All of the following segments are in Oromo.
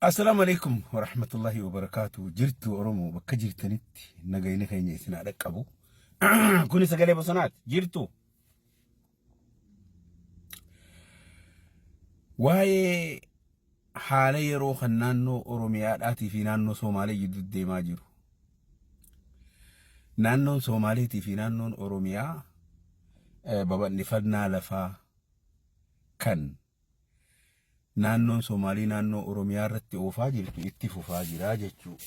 Assalaamu alaikum warahmatullahi wabarakaatu. Jirtu Oromoo bakka jirtanitti nagayni keenya isin haa dhaqqabu. Kuni sagalee bosonaati. Jirtu. Waa'ee haala yeroo kan naannoo Oromiyaadhaatii fi naannoo Somaalee jidduu deemaa jiru. Naannoon Somaaleetii fi naannoon Oromiyaa babal'ifannaa lafaa kan naannoon Somaalii naannoo Oromiyaa irratti oofaa jirtu itti fufaa jira jechuu.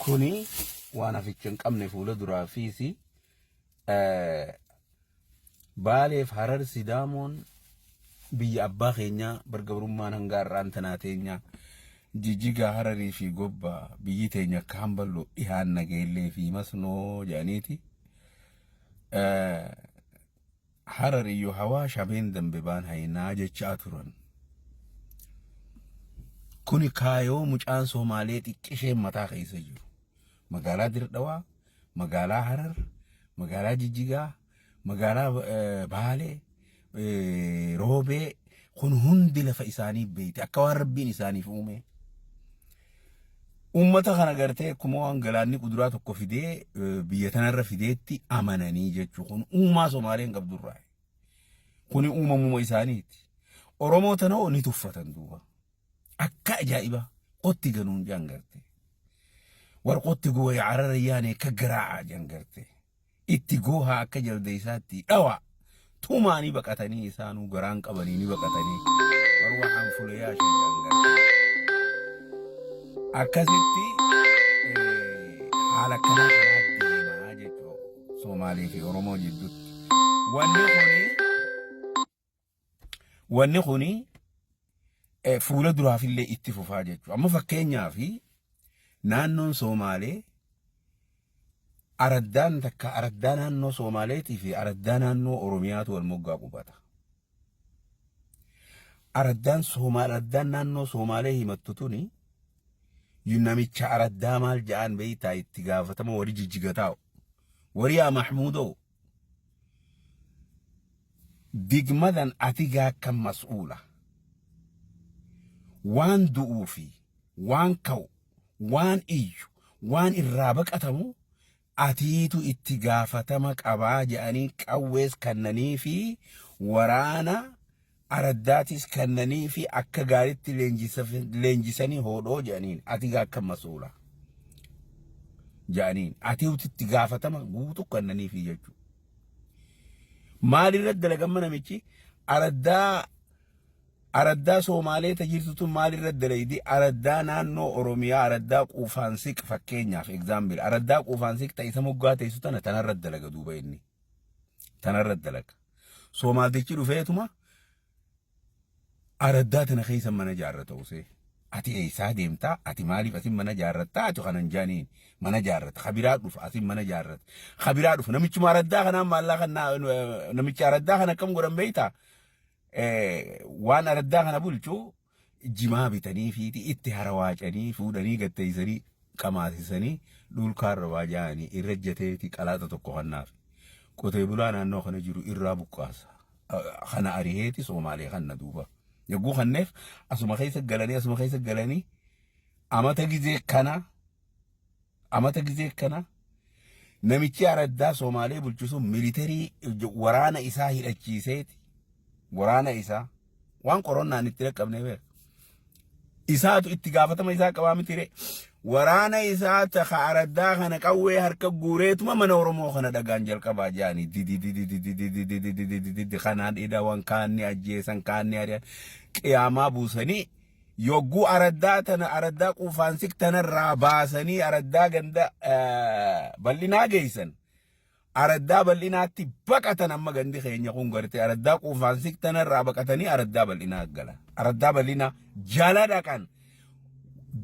Kuni waan haficha hin qabne fuula duraa fiisi Baaleef Harar Sidaamoon biyya abbaa keenyaa bargabrummaan hanga har'aan tanaa teenyaa Jijjigaa Hararii fi Gobbaa biyyi teenya akka hamballoo dhihaan nageellee fi masnoo jedhaniiti. Harar iyyuu hawaa shabeen dambe baan haynaa jechaa turan. Kuni kaayoo mucaan Somaalee xiqqisheen mataa keessa jiru. Magaalaa Dirdhawaa, magaalaa Harar, magaalaa Jijjigaa, magaalaa Baalee, Roobee kun hundi lafa isaanii beekte akka waan rabbiin isaaniif uume. Uummata kana gartee akkuma waan galaanni kuduraa tokko fidee biyya tanarra fideetti amananii jechuu kun uumaa Somaaleen qabdurraa. Kuni uumamuma isaaniiti. Oromoo tana hoo ni tuffatan duuba. Akka ajaa'ibaa qotti ganuun jaan garte. Warqotti gooya arara yaane akka garaa'a jaan garte. Itti goohaa akka jaldeessaatti dhawaa. Tumaa ni baqatanii isaanuu garaan qabanii ni baqatanii. Warwaxaan fulayaa ishee jaan garte. Akkasitti haala akkanaa kanaa deemaa jechuudha Somaalee fi Oromoo jidduutti. Wanni kuni Wanni kuni fuula duraafillee itti fufaa jechuudha. Amma fakkeenyaaf naannoon Soomaalee araddaan takka araddaa naannoo Soomaaleetii fi araddaa naannoo Oromiyaatu wal moggaa qubata. Araddaan Soomaa araddaan naannoo Soomaalee himattu tuni namicha araddaa maal ja'aan beektaa itti gaafatama warri jijjiga taa'u. Warri yaa Mahmuudoo Digmadan atigaa kan mas'uula. Waan du'uu fi waan ka'u, waan iyyu, waan irraa baqatamu atiitu itti gaafatama qabaa jedhanii qawwees kannanii fi waraana araddaatis kannanii fi akka gaaritti leenjisanii hoodhoo jedhaniin atigaa akka mas'uula jedhaniin atiitu itti gaafatama guutuu kannanii fi jechuudha. Maalirra dalagamma namichi araddaa araddaa Soomaalee ta jirtu tun maalirra dalaydi araddaa naannoo Oromiyaa araddaa Quufaansiq fakkeenyaaf example araddaa Quufaansiq ta isa moggaa teessu tana tanarra dalaga duuba inni tanarra dalaga Soomaaltichi dhufeetuma Araddaa tana keessa mana jaarrata usee. Ati eessaa deemtaa? Ati maaliif asin mana jaarrattaa? Ati kanan jaaniin mana jaarrata. Kabiraa dhufa asin mana jaarrata. Kabiraa dhufa. Namichuma araddaa kanaan maallaa kan namicha araddaa kana akkam godhan beektaa? Waan araddaa kana bulchu jimaa bitanii fiiti itti harawaacanii fuudhanii gatteessanii qamaasisanii dhulkaarra waa jaanii irra jateeti qalaaxa tokko kannaaf. Qotee bulaa naannoo kana jiru irraa buqqaasa. Kana ariheeti Soomaalee kanna duuba. Yogguu kanneef asuma keessa galanii asuma keessa galanii amata gizee kana amata gizee kana namichi araddaa Soomaalee bulchu sun militarii waraana isaa hidhachiiseeti waraana isaa waan qoronnaan itti dhaqqabnee beeka. Isaatu itti gaafatama isaa qabaa miti ree. Waraana isaa taka araddaa kana qawwee harka guureetuma mana Oromoo kana dhagaan jalqabaa jaanii didididididididididididididi kanaan hidhawan kaanni ajjeesan kaanni ari'an qiyaamaa buusanii yogguu araddaa tana araddaa quufaansik tanarraa baasanii araddaa ganda bal'inaa geessan Araddaa bal'inaatti baqatan amma gandi keenya kun gartee araddaa quufaan siqtanarraa baqatanii araddaa bal'inaa galan. Araddaa bal'inaa jala dhaqan.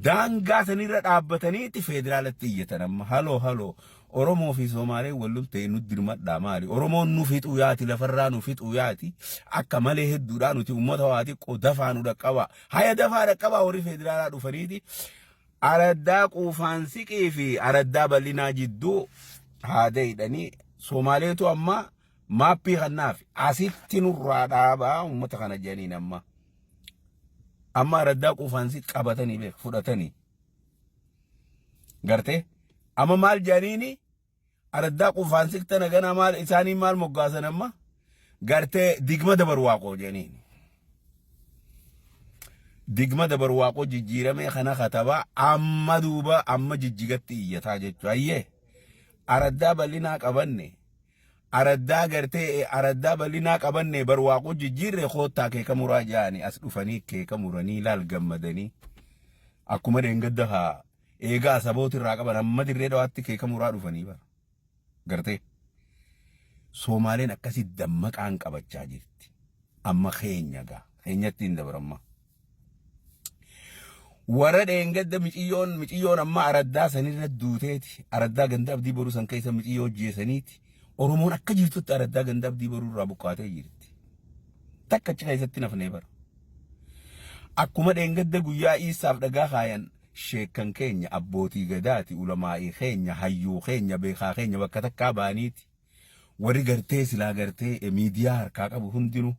Daangaa sanirra dhaabbataniitti federaalatti iyyatan amma haloo haloo Oromoo fi Somaaleen wal loltee nu dirmadhaa maali Oromoon nu fixuu yaati lafarraa nu fixuu yaati akka malee hedduudhaa nuti uummata waa xiqqoo dafaa nu dhaqqabaa haya dafaa dhaqqabaa warri federaalaa dhufaniiti Araddaa Quufaan Siqii fi Araddaa Bal'inaa jidduu haada hidhanii Somaaleetu amma maappii kannaaf asitti nurraa dhaabaa uummata kana jedhaniin amma. Amma araddaa quufaansi qabatanii beek fudhatanii. Gartee amma maal jedhaniini araddaa quufaansi tana gana maal isaanii maal moggaasan amma gartee digma dabarwaaqoo jedhaniini. Digma dabarwaaqoo jijjiiramee kana katabaa amma duuba amma jijjigatti iyyataa jechuudha. Ayyee araddaa bal'inaa qabanne araddaa gartee araddaa bal'inaa qabanne barwaaqoo jijjiirre koottaa keeka muraa jedhanii as dhufanii keeka muranii laal gammadanii akkuma dheengadda haa eegaa sabooti irraa qaban amma dirree dhawaatti keeka muraa dhufanii bara gartee Soomaaleen akkasii dammaqaan qabachaa jirti amma keenya gaa keenyatti hin dabaramma. Warra dheengadda miciyyoon miciyyoon amma araddaa sanirra duuteeti. Araddaa ganda abdii boruu san keessa miciyyoo jeesaniiti. Oromoon akka jirtutti araddaa ganda abdii boruu irraa buqqaatee jirti. Takka achi keessatti nafnee bara. Akkuma dheengadda guyyaa Iisaaf dhagaa kaayan sheekkan keenya abbootii gadaati ulamaa'ii keenya hayyuu keenya beekaa keenya bakka takkaa ba'aniiti. Warri gartee silaa gartee miidiyaa harkaa qabu hundinuu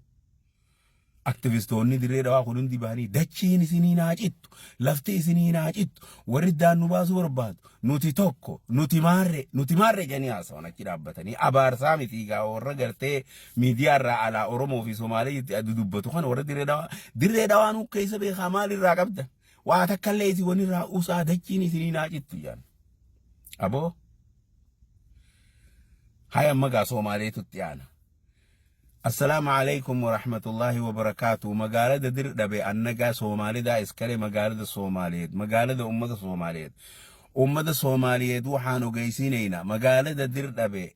Aktivistoonni dirree dhawaa kun hundi bahanii dachiin isinii naa cittu, lafti isinii naa cittu, warri iddaan nu baasuu barbaadu, nuti tokko, nuti maarree, nuti maarree jedhanii haasawan achi dhaabbatanii abaarsaa miti egaa warra gartee miidiyaa irraa alaa Oromoo fi Somaalee itti dubbatu kana warra dirree dhawaa dirree dhawaa nu keessa beekaa maalirraa qabda waa takka illee isin wanirraa usaa dachiin isinii naa cittu jedhan. Aboo haya amma gaa Somaaleetu itti aana. Assalaamu alaikum warahmatullahi wabarakaatu. Magaalada Dirdhabe annagaa Soomaalida iskale magaalada Soomaaliyeed magaalada ummada Soomaaliyeed ummada Soomaaliyeed waxaan ogeysiinaynaa magaalada Dirdhabe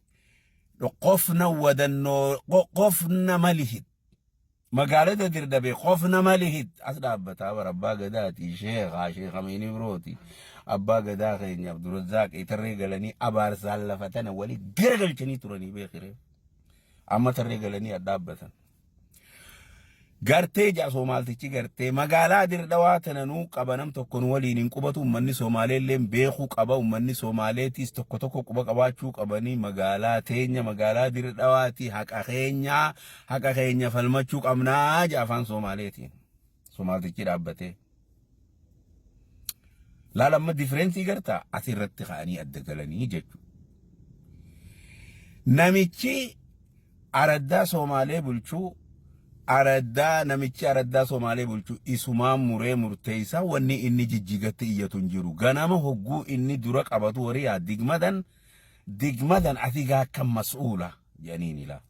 qofna wadannoo qofna malihid magaalada Dirdhabe qofna malihid as dhaabbataa bara abbaa gadaati sheekha sheekha Amiin Ibrooti abbaa gadaa keenya Abdurrazzaaq tarree galanii abaarsaan lafa tana wali garagalchanii turanii beekiree. Amma tarree galanii dhaabbatan. Gartee ja'a Soomaaltichi gartee magaalaa Dirdhawaa tana nuu qaba nam tokko nu waliin hin qubatu uummanni Soomaalee illee beekuu qaba uummanni Soomaaleetiis tokko tokko quba qabaachuu qabanii magaalaa teenya magaalaa Dirdhawaati haqa keenyaa haqa keenya falmachuu qabnaa ja'a afaan Soomaaleetiin. Soomaaltichi dhaabbatee. Laala amma difference gartaa asirratti ka'anii adda galanii jechuudha. Namichi araddaa Soomaalee bulchuu araddaa namichi araddaa Soomaalee bulchuu isumaan muree murteessaa wanni inni jijjigatti iyyatu hin jiru. Ganama hogguu inni dura qabatu wariyaa digmadan digmadan ati gaa akka mas'uula jedhaniin ilaa.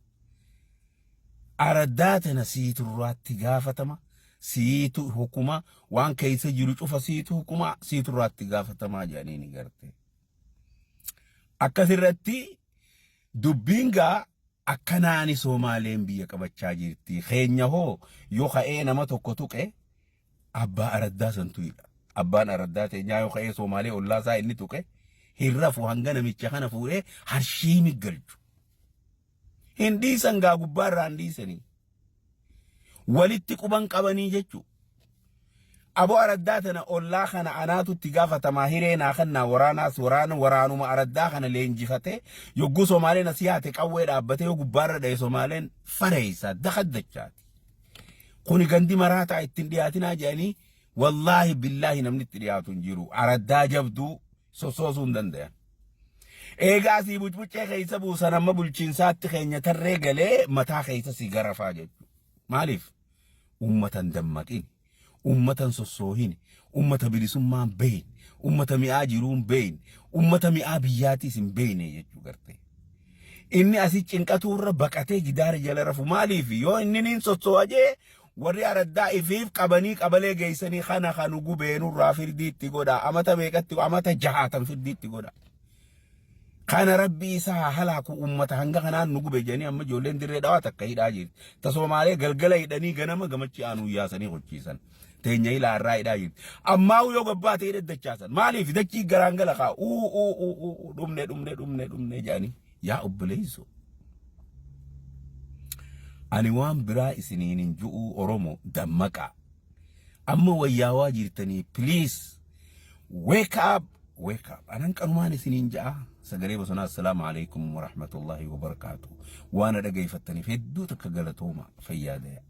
Araddaa tana siitu irraatti gaafatama, siitu hukuma, waan keessa jiru cufa siitu hukuma, siitu irraatti gaafatamaa jedhanii ni garte. Akkasirratti dubbiin gaa akkanaani Soomaaleen biyya qabachaa jirti. Keenya hoo yoo ka'ee nama tokko tuqe abbaa araddaa santu hidha. Abbaan araddaa teenyaa yoo ka'ee Soomaalee ollaa isaa inni tuqe hin rafu hanga namicha kana fuudhee harshiimi galchu. Hin dhiisan gaa gubbaa irraa hin dhiisanii. Walitti quban qabanii jechuudha. Aboo araddaa tana ollaa kana anaatu itti gaafatamaa hiree naa kennaa waraanaas waraana waraanuma araddaa kana leenjifatee yogguu Somaaleen asii haate qawwee dhaabbatee yoo gubbaarra dha'e Somaaleen fareessa dakaddachaati. Kuni gandi maraataa ittiin dhiyaatinaa jedhanii wallaahi billaahi namni itti dhiyaatu hin jiru. Araddaa jabduu sossoosuu hin danda'an. Eegaa asii bucbuccee keessa buusan amma bulchiinsaatti keenya tarree galee mataa keessa si garafaa jechuudha. Maaliif? Uummata hin dammaqin, uummata hin sossoohin, uummata bilisummaa hin beekne, uummata mi'aa jiruu hin beekne, uummata mi'aa biyyaatiis hin beekne jechuu gartee. Inni asii cinqatuu irra baqatee gidaara jala rafu maaliif yoo inni niin sossoo'a jee warri araddaa ifiif qabanii qabalee geessanii kana kanu gubeenurraa firdii itti godha amata meeqatti amata jahaatan firdii itti godha. Kana rabbii isaa haa halaaku uummata hanga kanaan nu gube jedhanii amma ijoolleen dirree dhawaa takka hidhaa jirti. Ta Soomaalee galgala hidhanii ganama gamachi aanuu yaasanii hojiisan. Teenya ilaa irraa hidhaa jirti. Ammaa yoo gabbaate hidha dachaasan. Maaliif dachii garaan gala kaa uu uu uu uu dhumne dhumne dhumne dhumne jedhanii yaa obboleessoo. Ani waan biraa isiniin hin ju'uu Oromo dammaqaa. Amma wayyaawaa jirtanii please wake up wake up. Anan qanumaan isiniin ja'a. Sagalee bosonaa assalaamu alaikum warahmatullahi wabarakaatu. Waan dhageeffattaniif hedduu takka galatooma fayyaadaya.